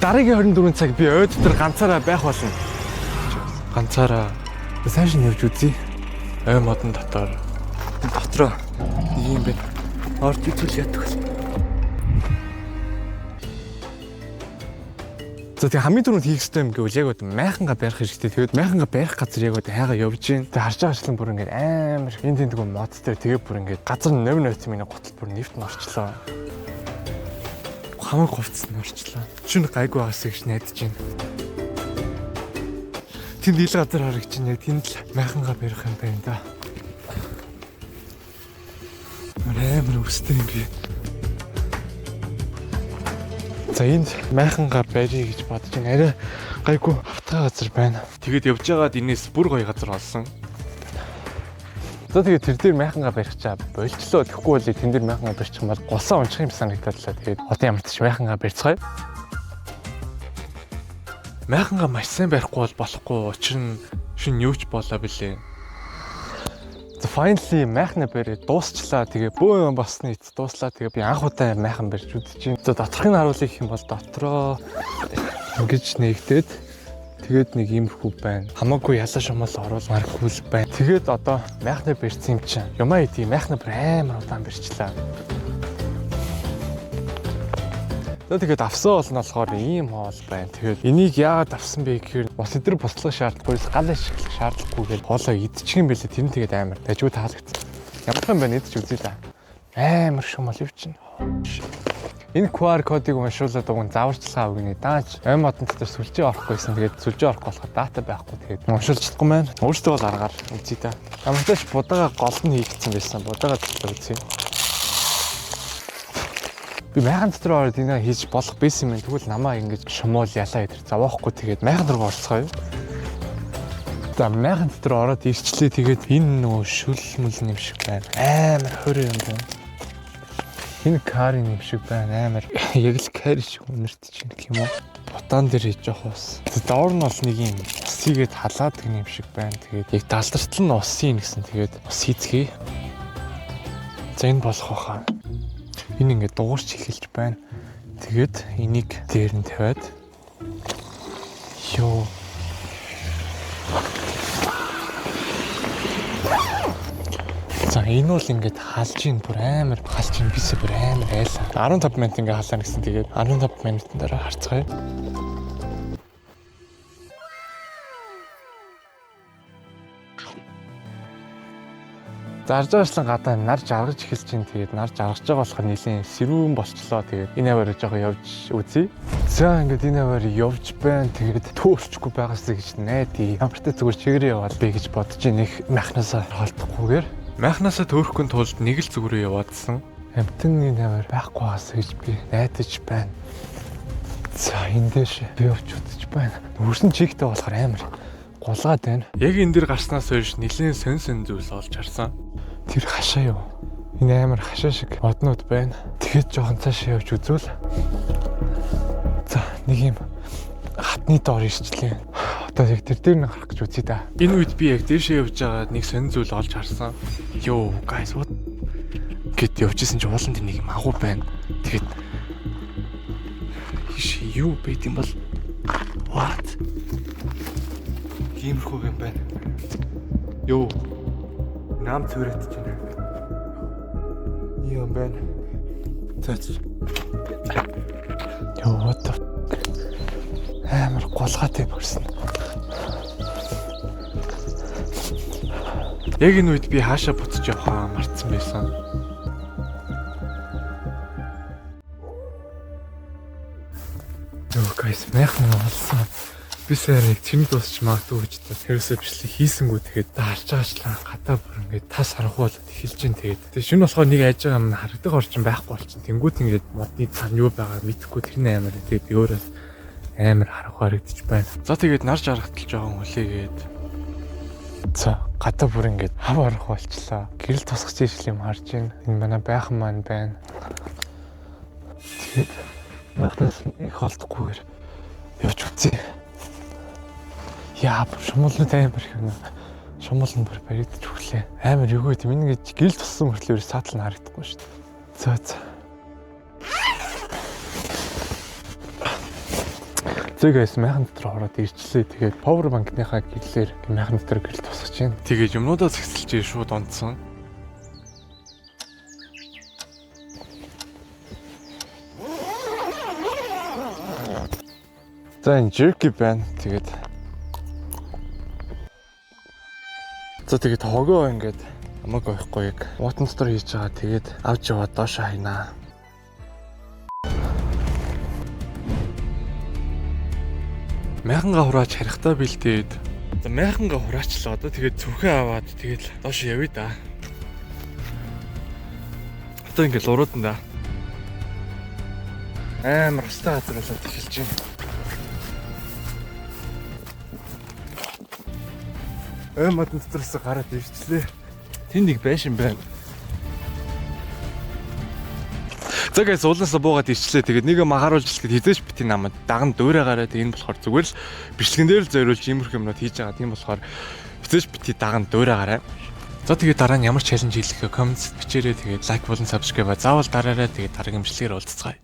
Дараагийн 24 цаг би ой дотор ганцаараа байх болно. Ганцаараа сайн шин явж үзье. Ой модон дотор. Дотроо нэг юм байна. Орж үзвэл яддаг бол. За тэгээ хамгийн түрүүнд хийх ёстой юм гэвэл яг үд майхангаа барих хэрэгтэй. Тэгээд майхангаа барих газар яг үд хайгаа явж гин. Тэгээ харж байгаачлан бүр ингээд амар энэ тэндэг модтой тэгээ бүр ингээд газар номь нойтын миний гутал бүр нэвт нь орчлоо. Хамаг хувцас нь орчлоо. Шүн гайгүй байгаасаа гэж найдаж байна. Тэнд ил газар харагч чинь яг тэнд л майхангаа барих юм байна да. Амар өстэй юм би. За энд майхангаа барья гэж бодож байна. Арай гайгүй хавтгай газар байна. Тэгээд явж байгаад энэс бүр гоё газар олсон. За тэгээд тэр дээр майхангаа барих чаа болчлоо. Тэгэхгүй бол тэн дээр майхангаа барьчих юм бол гулсаа унчих юм санагдаалаа. Тэгээд одоо ямар ч майхангаа барьцгаая. Майхангаа маш сайн барихгүй бол болохгүй. Учир нь шин юу ч болоо билээ. За finally майхна бариад дуусчлаа. Тэгээ бөө юм басны эц дууслаа. Тэгээ би анх удаа майхан барьж үзэж байна. За доторхыг харуулъя гэх юм бол дотроо ингэж нэгдээд тэгээд нэг иймэрхүү байна. Хамаагүй ялаа шумал оруулмааргүй л байна. Тэгээд одоо майхна барьсан юм чинь. Юмаа иди майхна бүр амар удаан барьчлаа. За тэгээд авсан бол нь болохоор ийм хоол байна. Тэгээд энийг яагаад авсан бэ гэхээр бас эдгээр буслах шаардлагагүй, гал ашиглах шаардлагагүйгээр хоолоо идчих юм бэлээ. Тэр нь тэгээд амар дажгүй таалагдсан. Ямар юм бэ идчих үзье та. Амар шумал юу чинь. Энэ QR кодыг уншуулад уг нь зааварчилгаа өгнө. Дааж ой модон дотор сүлжээ орохгүйсэн. Тэгээд сүлжээ орохгүй болохоор дата байхгүй. Тэгээд уншуулж чадахгүй маань. Өөртөө бол аргаар үзье та. Ямартай ч будаага гол нь хийгдсэн байсан. Будаага зөвлөө үзье. Би майхан дотор ороод энэ хийж болох байсан юм. Тэгвэл намаа ингэж шумуул ялаа идэр зовоохгүй тэгээд майхан руу орцгоё. За майхан дотор ороод ирчлээ тэгээд энэ нөгөө шүл мүл юм шиг байна. Амар хөрөө юм байна. Энэ кари юм шиг байна. Амар яг л кари шиг үнэрт чинь гэх юм уу? Бутан дээр хийж явах ус. Доор нь бол нэг юм ус хийгээд халаадаг юм шиг байна. Тэгээд яг далдартал нь ус ийн гэсэн. Тэгээд ус хийцгээе. За энэ болох байхаа. Энэ ингээд дуурч эхэлж байна. Тэгээд энийг дээр нь тавиад ёо. За энэ бол ингээд халж ийн бүр амар халж ийн бисээ бүр амар айлаа. 15 минут ингээд халаана гэсэн. Тэгээд 15 минутын дараа харцгаая. Зарж байгаачлан гадаа нар жаргаж эхэлж чинь тэгээд нар жаргаж байгаа болохоор нэлийн сэрүүн болчлоо. Тэгээд энэ хаваар жоохон явж үзье. За ингээд энэ хаваар явж байна. Тэгээд төөрчгүй байгаасаа гэж найдаа. Ямар ч зүгээр чигээрээ яваал би гэж бодож нэг махнасаа холдохгүйгээр. Майхнаасаа төөрөхгүй тулд нэг л зүг рүү яваадсан. Амтэн энэ хаваар байхгүй байгаасаа гэж би найдаж байна. За энэ дэш би явж үзэж байна. Өрсөн чигтэй болохоор амар гулгаад байна. Яг энэ дэр гарснаас хойш нэлээд сонь сонь зүйлс олж харсан. Тэр хашаа юу? Энэ амар хашаа шиг моднууд байна. Тэгэхэд жоохон цаашаа явж үзвэл за нэг юм хатны доор ирчлээ. Одоо яг тэр дээр нь гарах гэж үзье да. Энэ үед би яг дээшээ явж байгаад нэг сонь зүйл олж харсан. Йоо, guys what гэд явж исэн чи уулан дээр нэг юм агуу байна. Тэгэхэд тийш юу байд юм бол what? Иймэрхүү юм байна. Йоо. Нам цөөрөт чинь. Юм байна. За. Йоо, what the амар гулгаатай бүрсэн. Яг энэ үед би хаашаа буцаж явахаа мартсан байсан. Йоо, guys, майхан олсон. Би сая нэг чимд дуусч магадгүй гэж та тэрээсээ бичлэг хийсэнгүү тэгээд харж байгаачлаа гадаа бүр ингээд тас харанхуй болоод эхэлж чинь тэгээд тэгээд шүн болохоор нэг айж байгаа юм харагдах орчин байхгүй болчин тэнгуут ингээд модны цаана юу байгаа мэдэхгүй тэр нь амар тэгээд би өөрөөс амар харанхуй харагдчих байна. За тэгээд нар жаргатал жоохон хүлээгээд За гадаа бүр ингээд хав харанхуй болчлаа. Гэрэл тусгаж ижил юм харж байна. Энэ манай байхан маань байна. Тэгээд махнаас их холдохгүйгээр явж үзье. Яа, шумуулнууд амар их юм. Шумуул нь бүр баригдаж өглөө. Амар юу гэдэг юм ингэж гэрэл туссан мөртлөө ерөөс саатал нь харагдахгүй шүү дээ. За за. За guys, майхан дотор ороод ирчлээ. Тэгээд power bank-ныхаа гэрлээр майхан дотор гэрэл тусгаж байна. Тэгээд юмнуудаа зэгсэлж шууд онцсон. За, энэ jerky байна. Тэгээд за, тэгээд хогоо ингээд амаг ойхгүй яг уутан дотор хийж байгаа. Тэгээд авч яваад доошоо хайнаа. Майхангаа хурааж харихтаа бэлдээд. За, майхангаа хураачлаа одоо, тэгээд цүнхээ аваад тэгээд доош явъя да. Одоо ингээд уруудан да. Амар устай газар болоод эхэлж байна. Ой, модон дотроос гараад ирчлээ. Тэнд нэг байшин байна. За guys, уулаасаа буугаад ирчлээ. Тэгээд нэг юм анхааруулж хэлэхэд хэзээ ч битгий намайг даган дуурайгаарай. Тэгээд энэ болохоор зүгээр л бичлэгэн дээр л зориулж иймэрхүү юмнууд хийж байгаа. Тийм болохоор хэзээ ч битгий даган дуурайгаарай. За, тэгээд дараа нь ямар challenge хийлгэхээ comment бичээрэй. Тэгээд like болон subscribe заавал дараарай. Тэгээд дараагийн бичлэгээр уулзацгаая.